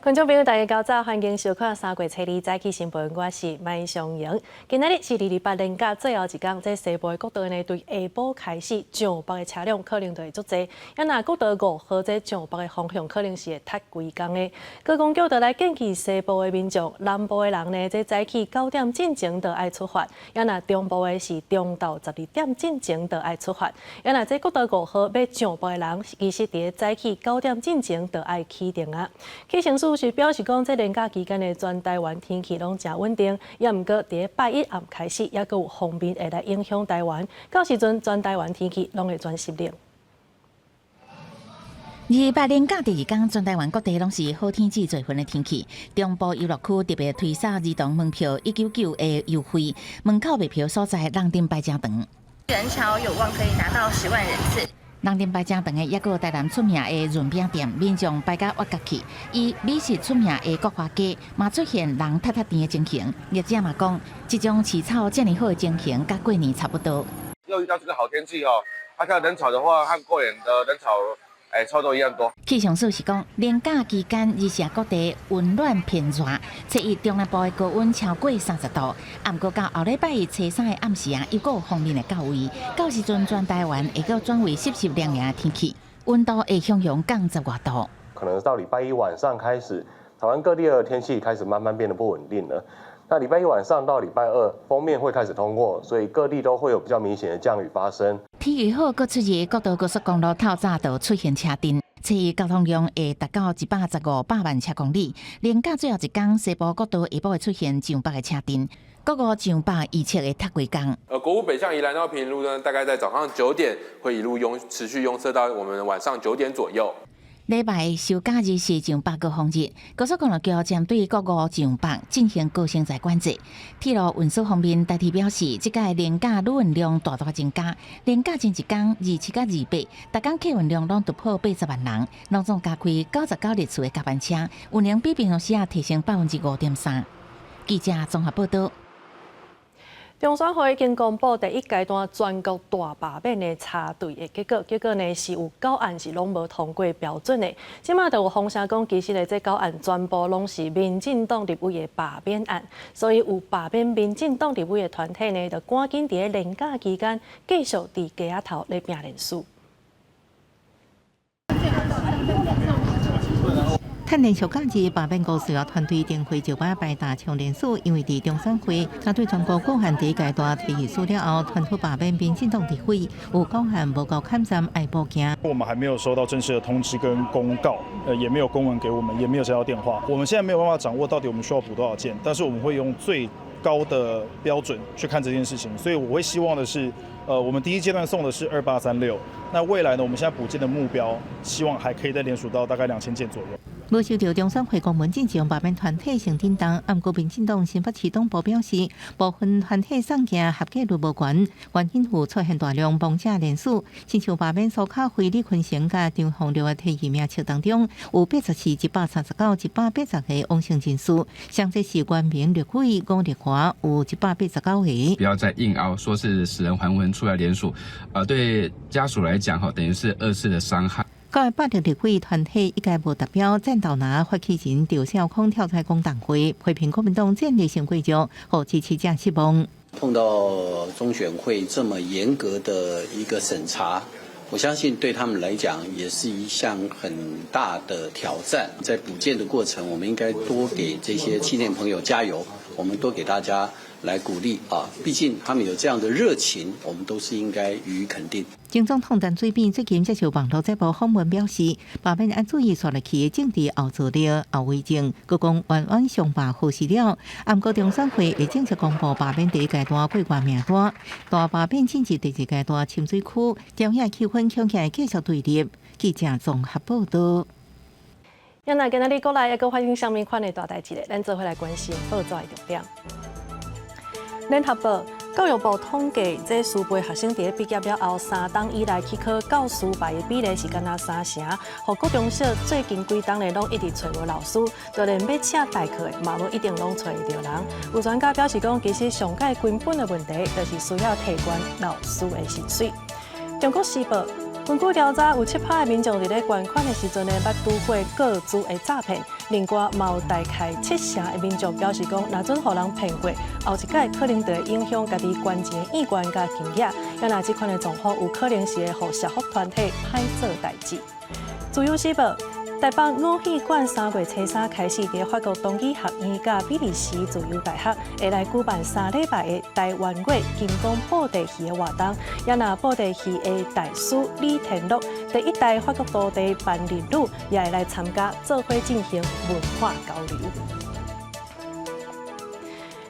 觀眾朋友，大家早，歡迎收看三月初二早起新聞，我是麥尚瑩。今仔日是二二八連假最後一工，這西部的國道呢，對下晡開始上北的車輛可能就會足濟。啊，若國道五號這上北的方向可能是會塞規工的。高公局就來建議西部的民眾，南部的人呢，這早起9點進前就愛出發；啊，若中部的是中晝12點進前就愛出發。啊，若這國道五號欲上北的人，其實佇早起九點進前就愛起程啊。氣象署是表示講，這連假期間的全台灣天氣攏誠穩定，也毋過佇拜一暗開始，猶閣有鋒面會來影響台灣。到時陣全台灣天氣攏會轉濕冷。二八連假第二工，全台灣各地攏是好天氣做份的天氣。中部遊樂區特別推售兒童門票199的優惠，門口賣票所在人陣排誠長。人潮有望可以達到10萬人次。人陣排誠長的，抑閣有台南出名的潤餅店，民眾排甲挖角去。以美食出名的國華街，嘛出現人塞塞甜的情形。業者嘛講，這種飼草遮爾好的情形，佮過年差不多。又遇到這個好天氣哦，他看人潮的話，和過年的人潮，差不多一樣多。氣象署是講，連假期間二四各地溫暖偏熱，初一中南部的高溫超過30度。啊，毋過到後禮拜初三的暗時啊，又閣有鋒面會到位，到時陣全台灣會閣轉為濕濕涼涼的天氣，溫度會向上降10外度。可能到禮拜一晚上開始，台灣各地的天氣開始慢慢變得不穩定了。那禮拜一晚上到禮拜二，鋒面會開始通過，所以各地都會有比較明顯的降雨發生。天氣好，閣出日國道高速公路透早就出現車陣，初一交通量會達到115百萬車公里。連假最後一工，西部國道下晡會出現上北的車陣，國五上北預測會塞規工。國五北向宜蘭到平路呢，大概在早上九點會一路擁持續擁塞到我們晚上九點左右。禮拜收假日是上北高峰日，高速公路局針對國五上北進行高升載管制。鐵路運輸方面，台鐵表示，這屆連假旅運量大大增加，連假前一工27佮28，逐工客運量攏突破80萬人，攏總加開99日次的加班車，運能比平常時仔提升5.3%。記者綜合報道。中選會已經公布第一階段全國大罷免的查對的結果，結果呢是有九案是攏無通過標準的。這馬就有風聲講，其實呢這九案全部攏是民進黨立委的罷免案，所以有罷免民進黨立委的團體呢，就趕緊佇咧連假期間繼續佇街仔頭咧拼連署。趁連續假日罷免五四團隊巡迴石板擺大場連署，因為佇中選會針對全國各項第一階段提議書了後，傳出罷免民進黨立委有九項無夠坎站愛補件。我們還沒有收到正式的通知跟公告，也沒有公文給我們，也沒有接到電話。我們現在沒有辦法掌握到底我們需要補多少件，但是我們會用最高的標準去看這件事情，所以我會希望的是，我們第一階段送的是2836，那未來呢，我們現在補件的目標，希望還可以再連署到大概2000件左右。無收到中選會公文進前，罷免團體先叮當，毋過民進黨新北市黨部表示，部分團體送件合格率無懸，原因有出現大量亡者連署，親像罷免蘇卡輝、李坤城佮張鳳六的提議名冊當中，有84、139、180個往生人士，上濟是原民立委吳立華有189個。不要再硬凹，說是死人還魂出來聯署，對家屬來講，哈，等於是二次的傷害。九個法定立委團體一概無達標，戰鬥拿發起人趙少康跳出來講重話，批評國民黨戰力傷過弱，予支持者失望。碰到中選會這麼嚴格的一個審查，我相信對他們來講也是一項很大的挑戰。在補件的過程，我們應該多給這些青年朋友加油，我們多給大家來鼓勵啊！畢竟他們有這樣的熱情，我們都是應該予以肯定。前總統陳水扁最近接受網路節目訪問表示，罷免按注意紲落去的政治後座力、後遺症，閣講冤冤相報何時了？毋過中選會會正式公布罷免第一階段過關名單，大罷免進入第二階段深水區，朝野氣氛恐驚會繼續對立。記者綜合報道。原來今仔日國內猶閣發生啥物款的大代誌咧？咱做伙來關心報紙的重點。聯合報，教育部統計，這師培學生佇咧畢業了後，3冬以來去考教師牌的比例是干焦三成。予國中小最近幾冬咧，攏一直揣無老師，就連欲請代課的嘛無一定攏揣會著人。有專家表示講，其實上蓋根本的問題，就是需要提懸老師的薪水。中國時報，根據調查，有7%的民眾佇咧捐款的時陣呢，捌拄過個資的詐騙。另外，嘛有大概七成的民眾表示講，若準予人騙過，後一擺可能就會影響家己捐錢的意願佮金額。也若這款的狀況，有可能是會予社福團體歹做代誌。自由時報。台北五戲館3月初3開始，佇法國東語學院佮比利時自由大學會來舉辦3禮拜的台灣月金光布袋戲的活動。也若布袋戲的大師李天祿，第一代法國徒弟范林魯也會來參加，做伙進行文化交流。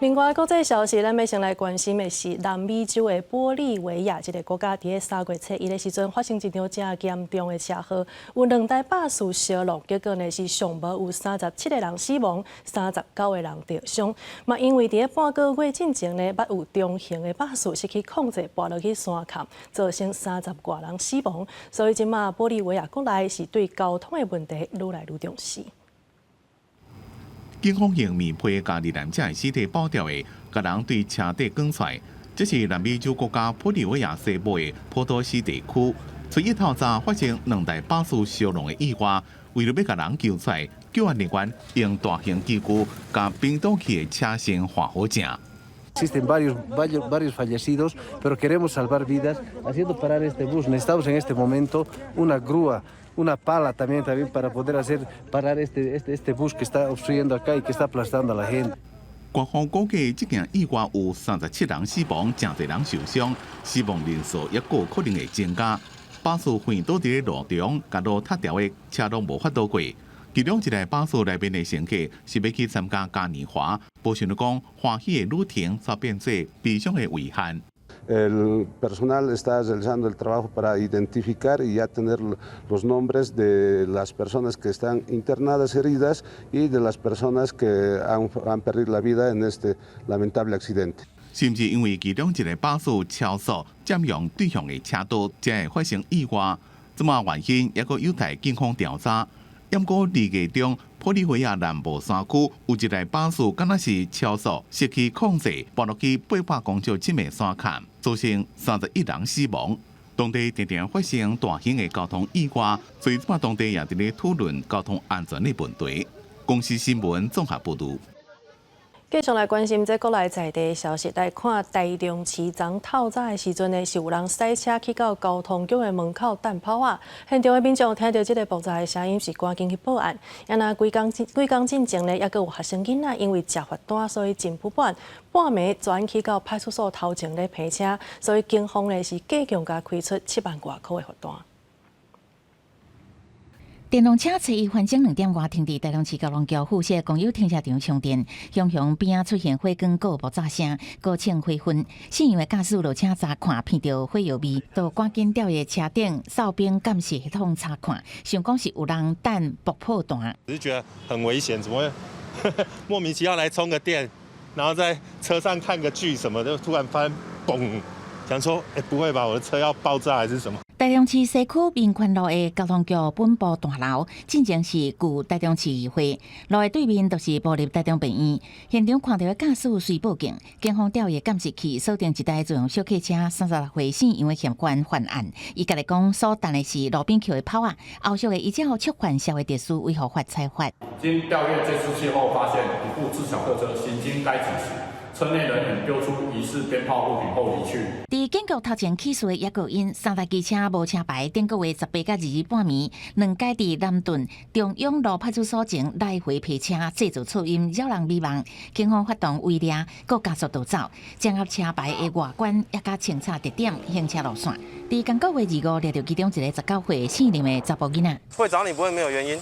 另外，國際消息，咱欲先來關心的是南美洲的玻利維亞這個國家，佇咧3月初1的時陣發生一場誠嚴重的車禍，有兩台巴士相挵，結果呢是上無有37個人死亡，39個人著傷。嘛，因為佇咧半個月進前呢，捌有中型的巴士失去控制，跋落去山崁，造成三十外人死亡。所以這馬玻利維亞國內是對交通的問題愈來愈重視。警方用棉被共罹難者的屍體包著的，共人對車底捲出來。這是南美洲國家玻利維亞西部的波多西地區，初一透早發生兩台巴士相挵的意外，為著欲共人救出來，救援人員用大型機具共顛倒去的車身換好正。 Existen varios, varios, varios fallecidos, pero queremos salvar vidas haciendo parar este bus. Necesitamos en este momento una grúa, una pala también, también para poder hacer parar este bus que está obstruyendo acá y que está aplastando a la gente. 官方估計，這件意外有37人死亡，誠濟人受傷，死亡人數猶閣可能會增加。巴士橫倒佇咧路中，共路塌掉的車攏無法度過。其中一台巴士內面的乘客是欲去參加嘉年華，無想著講歡喜的旅程煞變做悲傷的遺憾。 El personal está realizando el trabajo para identificar y ya tener los nombres de las personas que están internadas heridas y de las personas que han perdido la vida en este lamentable accidente. 甚至因為其中一个巴士超速佔用對向的車道，才會發生意外。這馬原因猶閣有待警方調查。毋過2月中，玻利維亞南部山區有一台巴士，敢若是超速失去控制，跋落去800公尺深的山崁，造成31人死亡。當地常常發生大型的交通意外，所以這馬當地也佇咧討論交通安全的問題。公視新聞綜合報導。繼續來關心這國內在地的消息，來看台中市昨透早的時陣呢，是有人駛車去到交通局的門口等炮仔。現場的民眾聽著這个爆炸的聲音，是趕緊去報案。啊若幾工幾工進前呢，猶閣有學生囡仔因為食罰單，所以真不滿，半暝鑽去到派出所頭前咧泊車，所以警方呢是加強共開出7萬外箍的罰單。電動車初一翻正2點外停佇台中市交通局附設公有停車場充電，雄雄邊仔出現火光閣爆炸聲，高清火焚。姓楊的駕駛落車查看，鼻著火藥味，就趕緊調入車頂哨兵監視系統查看，想講是有人彈爆破彈。只是覺得很危險，怎麼會莫名其妙來充個電，然後在車上看個劇什麼的，突然發現嘣，想說，欸，不會吧，我的車要爆炸還是什麼？台中市西區民權路的交通局本部大樓，進前是舊台中市議會，路的對面就是部立台中病院。現場看著的駕駛隨報警，警方調閱監視器鎖定一台自用小客車，36歲姓楊的嫌犯犯案。伊家己講所彈的是路邊抾的炮仔，後續會依照觸犯社會秩序維護法裁罰。經調閱監視器後，發現一部自小客車行經該警時，車內人員丟出疑似鞭炮物品後離去。佇警局頭前起訴的抑閣因三台機車無車牌，頂個月18佮20日半暝，兩改佇南屯中央路派出所前來回泊車，製造噪音，擾人美夢。警方發動圍掠，閣加速逃走，掌握車牌的外觀，也佮清查特點、行車路線。佇今個月25掠著其中一个19歲姓林的查埔囡仔。會找你不會沒有原因，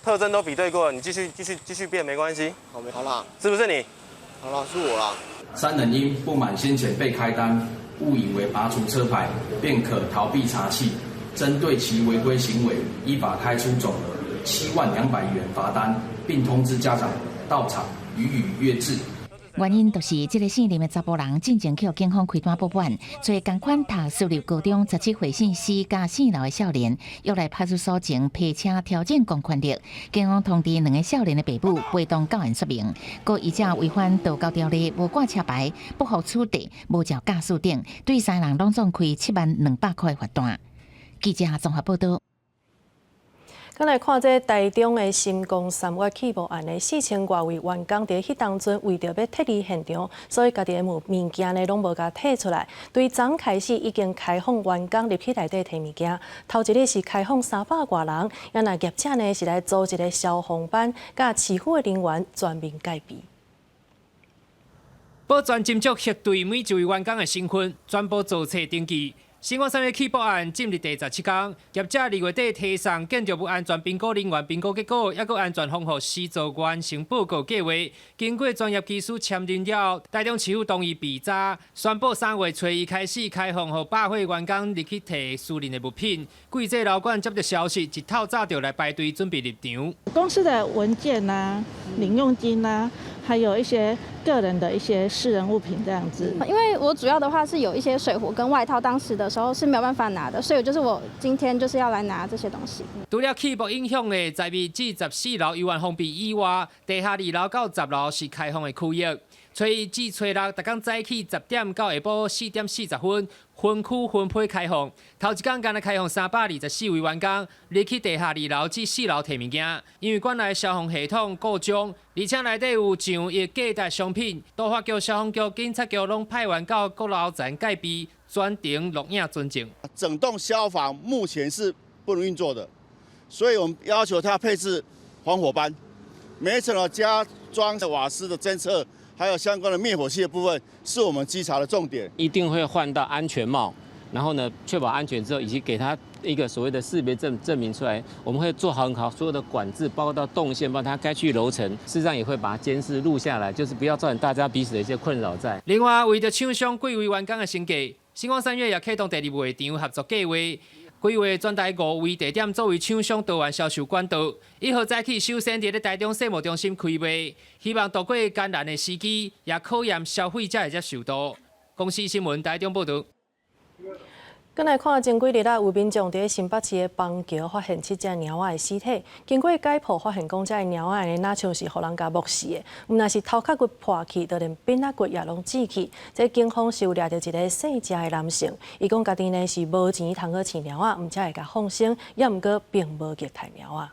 特徵都比對過了，你繼續繼續繼續變沒關係。好，沒好啦，是不是你？好了，是我啦。三人因不滿先前被開單，誤以為拔除車牌便可逃避查緝，針對其違規行為，依法開出總額70,200元罰單，並通知家長到場予以約制。原因就是這个姓林的查埔人進前去警方開單報案，揣仝款讀私立高中17歲姓施佮姓劉的少年，約來派出所前泊車挑戰公權力。警方通知兩个少年的爸母陪同到案說明，閣依照違反道交條例、無掛車牌、不服處罰、無照駕駛等，對三人攏總開70,200塊罰單。記者綜合報導。閣來看這台中的新光三越起霧案的4000外位員工，佇彼當陣為著欲撤離現場，所以家己的物物件呢攏無共提出來。對昨開始已經開放員工入去內底提物件，頭一日是開放300外人，啊若業者呢是來組一个消防班，佮市府的人員全面戒備。保全斟酌核對每一位員工的身份，全部做冊登記。新光三越起爆案進入第17天，業者2月底提送建築物安全評估人員評估結果，抑閣安全防護施作完成報告計劃，經過專業技師簽認了後，台中市府同意備查，宣布3月初一開始開放，予百貨員工入去提私人的物品。貴這老闆接到消息，一透早就來排隊準備入場。公司的文件啊、零用金啊，還有一些個人的一些私人物品這樣子。因為我主要的話是有一些水壺跟外套，當時的時候是沒有辦法拿的，所以就是我今天就是要來拿這些東西。除了起霧影響的十二至14樓猶原封閉以外，地下2樓到10樓是開放的區域。初一至初六，逐工早起10點到下晡4點40分，分區分批開放。頭一工干焦開放324位員工入去地下2樓至4樓提物件，因為館內消防系統故障，而且內底有上億價值商品，都發局、消防局、警察局攏派員到各樓層戒備，全程錄影存證。整棟消防目前是不能運作的，所以我們要求他配置防火班，每一層樓加裝瓦斯的偵測。還有相關的滅火器的部分，是我們稽查的重點。一定會換到安全帽，然後呢，確保安全之後，以及給他一個所謂的識別證證明出來。我們會做好很好所有的管制，包括到動線，包括他該去樓層，事實上也會把它監視錄下來，就是不要造成大家彼此的一些困擾在。另外，為著廠商貴位員工的生計，新光三越也啟動第二賣場合作計劃。規劃全台五位地點作為廠商多元銷售管道，1號早起首先佇咧台中世貿中心開賣，希望度過艱難的時機，也考驗消費者的接受度。公視新聞台中報導。閣來看前幾日啊，有民眾佇新北市的邦橋發現七隻貓仔的屍體，經過解剖發現，講這个貓仔呢，若像是予人共剝死的，毋但是頭殼骨破去，就連邊仔骨也攏折去。這警方是有掠著一个姓謝的男性，伊講家己呢是無錢通好飼貓仔，毋才會共放生，也毋過並無虐待貓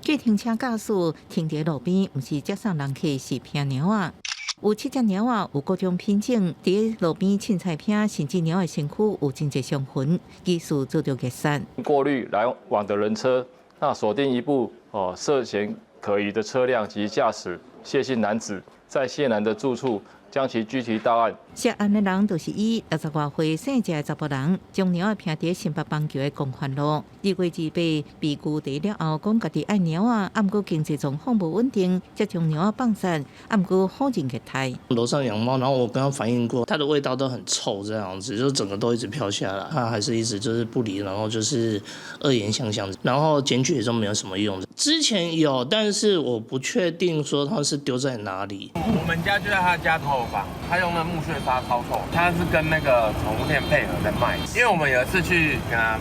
仔。計程車駕駛停佇路邊，毋是接送人客，是騙貓仔。有七隻貓仔，有各種品種，佇路邊凊彩拚，甚至貓仔身軀有真濟傷痕，疑似遭著虐殺。過濾來往的人車，那鎖定一部哦涉嫌可疑的車輛及駕駛謝姓男子，在謝男的住處將其拘提到案。涉案的人就是伊60外歲姓謝的查埔人，將貓仔拚佇新北邦橋的光環路。2月28被拘提了後，講家己愛貓仔，啊，毋過經濟狀況無穩定，才將貓仔放殺，啊，毋過否認虐待。樓上養貓，然後我跟他反映過，它的味道都很臭，這樣子就整個都一直飄下來，他還是一直就是不理，然後就是惡言相向，然後檢舉也都沒有什麼用。之前有，但是我不確定說他是丟在哪裡。我們家就在他家後方，他用那木屑沙超臭，他是跟那個寵物店配合在賣。因為我們有一次去跟他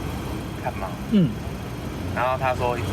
看貓，然後他說一隻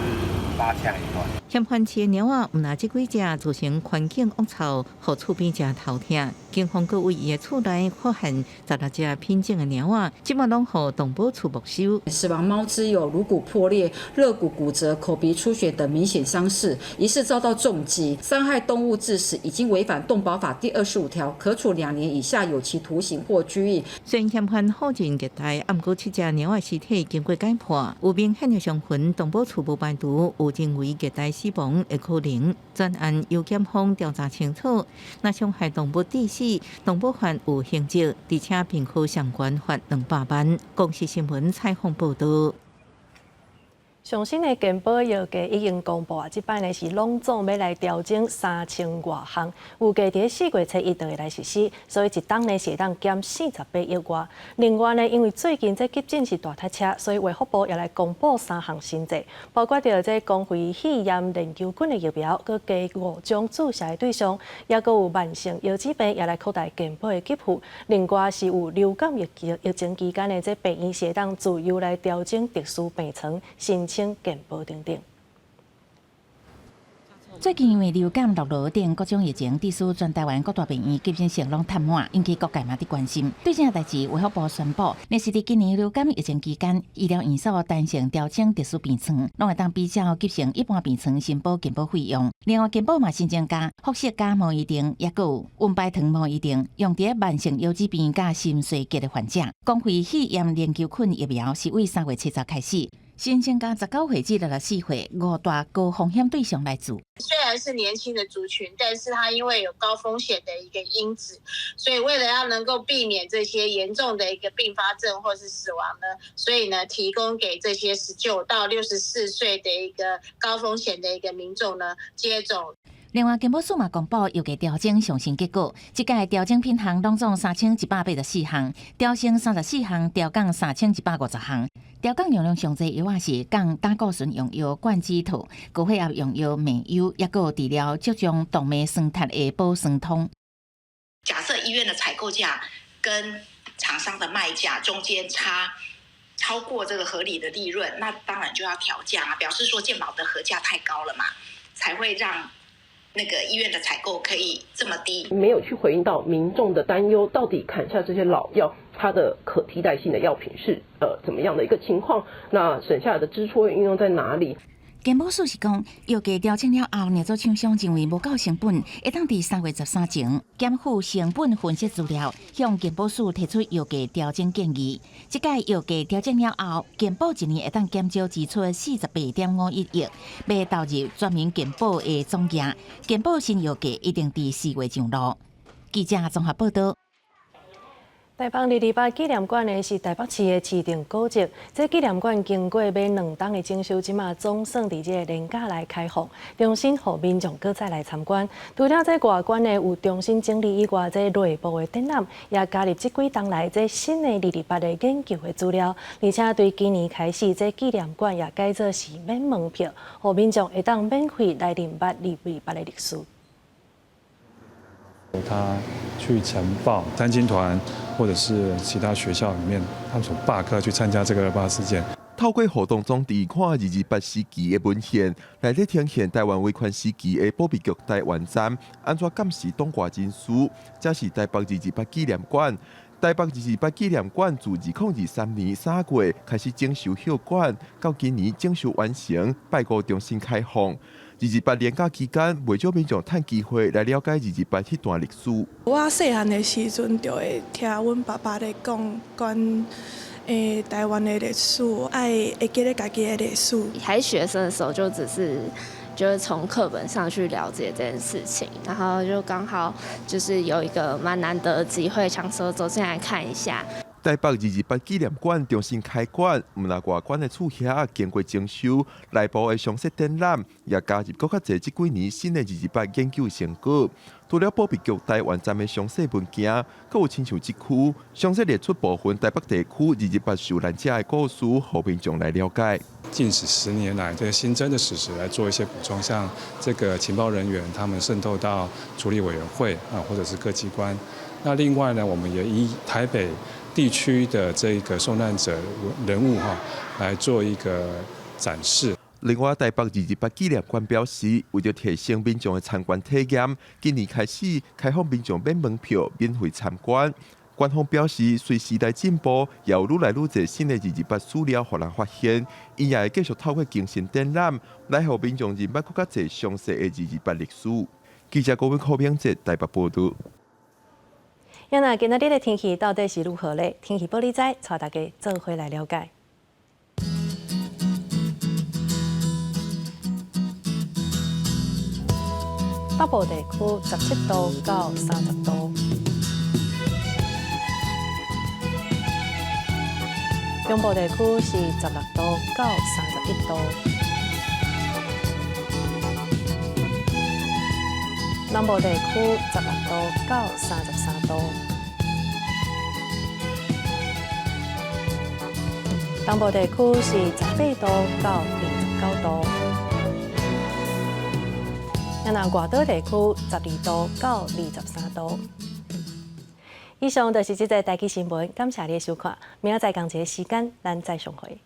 8000一萬。嫌犯飼的貓仔，毋但這幾隻造成環境惡臭，予厝邊遮頭痛。警方閣佇伊的厝內發現16隻品種的貓仔，這馬攏予動保處沒收。死亡貓隻有顱骨破裂、肋骨骨折、口鼻出血等明顯傷勢，疑似遭到重擊，傷害動物致死，已經違反動保法第25條，可處2年以下有期徒刑或拘役。雖然嫌犯否認虐待，毋過七隻貓仔屍體經過解剖，有明顯的傷痕，動保處無排除有人為虐待死亡的可能。全案由檢方調查清楚。若傷害動物致死，動保法有刑責，而且並可相關罰200萬。公視新聞採訪報導。上新的健保藥價已經公布啊，這擺呢是攏總欲來調整3000外項，預計佇4月初一就會來實施，所以一冬呢是會當減48億外。另外呢，因為最近這急診是大塞車，所以衛福部也來公布三項新制，包括著這公費肺炎鏈球菌的疫苗，閣加五種注射的對象，抑閣有慢性腰子病也來擴大健保的給付。另外是有流感疫情期間的這病院是會當自由來調整特殊病床申請健保等等。最近因為流感、諾羅等各種疫情，致使全台灣各大病院急診室攏癱滿，引起各界嘛佇關心。對這件代誌，衛福部宣布，若是佇今年流感疫情期間，醫療院所彈性調整特殊病床，攏會當比照急性一般病床申報健保費用。另外，健保嘛新增加福斯加莫伊定，抑閣有溫白糖莫伊定，用佇慢性腰子病佮心衰竭的患者。公費肺炎鏈球菌疫苗是對3月7日開始。新增加19歲至64歲五大高風險對象來注。雖然是年輕的族群，但是他因為有高風險的一個因子，所以為了要能夠避免這些嚴重的一個併發症或是死亡呢，所以呢，提供給這些19到64歲的一個高風險的一個民眾呢接種。另外，健保署嘛公布藥價調整上新結果，這屆調整品項攏總3184項，調升34項，調降3150項。調降容量上濟藥仔是降膽固醇用藥冠脂妥、高血壓用藥美優，抑閣有治療足狀動脈栓塞的保酸通。假設醫院的採購價跟廠商的賣價中間差超過這個合理的利潤，那當然就要調價啊，表示說健保的核價太高了嘛，才會讓那個醫院的採購可以這麼低。沒有去回應到民眾的擔憂，到底砍下這些老藥，它的可替代性的藥品是怎麼樣的一個情況？那省下來的支出會運用在哪裡？健保署是講，藥價調整了後，藥組廠商認為無夠成本，會當佇3月13前檢附成本分析資料，向健保署提出藥價調整建議。這屆藥價調整了後，健保一年會當減少支出48.51億，欲投入全民健保的總額。健保新藥價一定佇4月上路。記者綜合報道。台北228紀念館呢是台北市的市定古蹟，這紀念館經過欲兩冬的整修，這馬總算佇這個連假來開放，重新予民眾閣再來參觀。除了這外觀呢有重新整理以外，這內部的展覽也加入這幾冬來這新的二二八的研究的資料，而且對今年開始，這紀念館也改做是免門票，予民眾會當免費來認捌二二八的歷史。他去呈報三青團，或者是其他學校裡面，他們所罷課去參加這個二八事件。透過活動總佇看228時期的文獻，內底呈現台灣維權時期的保密局台灣站，按怎監視黨外人士，這是台北二二八紀念館。台北二二八紀念館自2023年3月開始整修復館，到今年整修完成，拜五重新開放。二二八連假期間，袂少民眾趁機會來了解二二八彼段歷史。我細漢的時陣就會聽阮爸爸咧講關台灣的歷史，愛會記得家己的歷史。還學生的時候，就只是就是從課本上去了解這件事情，然後就剛好就是有一個蠻難得的機會，想說走進來看一下。台北二二八紀念館重新開館，毋但外觀的厝遐經過整修，內部的常設展覽也加入閣較濟這幾年新的二二八研究成果。除了保密局台灣站的詳細文件，閣有親像這區詳細列出部分台北地區二二八受難者的故事，予民眾來了解。近10年來，這個新增的史實來做一些補充，像這個情報人員他們滲透到處理委員會啊，或者是各機關。那另外呢，我們也以台北地區的這個受難者人物哈，來做一個展示。另外，台北二二八紀念館表示，為著提升民眾的參觀體驗，今年開始開放民眾免門票免費參觀。官方表示，隨時代進步，也有愈來愈濟新的二二八史料予人發現，𪜶也會繼續透過更新展覽，來予民眾認捌閣較濟詳細的二二八歷史。記者郭文柯明哲台北報道。那今仔日的天氣到底是如何咧？天氣報你知，帶大家做伙來了解。北部地區17度到30度，中部地區是16度到31度，南部地區16度到33度，東部地區是18度到29度。那外島地區12度到23度。以上就是這節台語新聞，感謝你的收看，明仔載仝一个時間，咱再相會。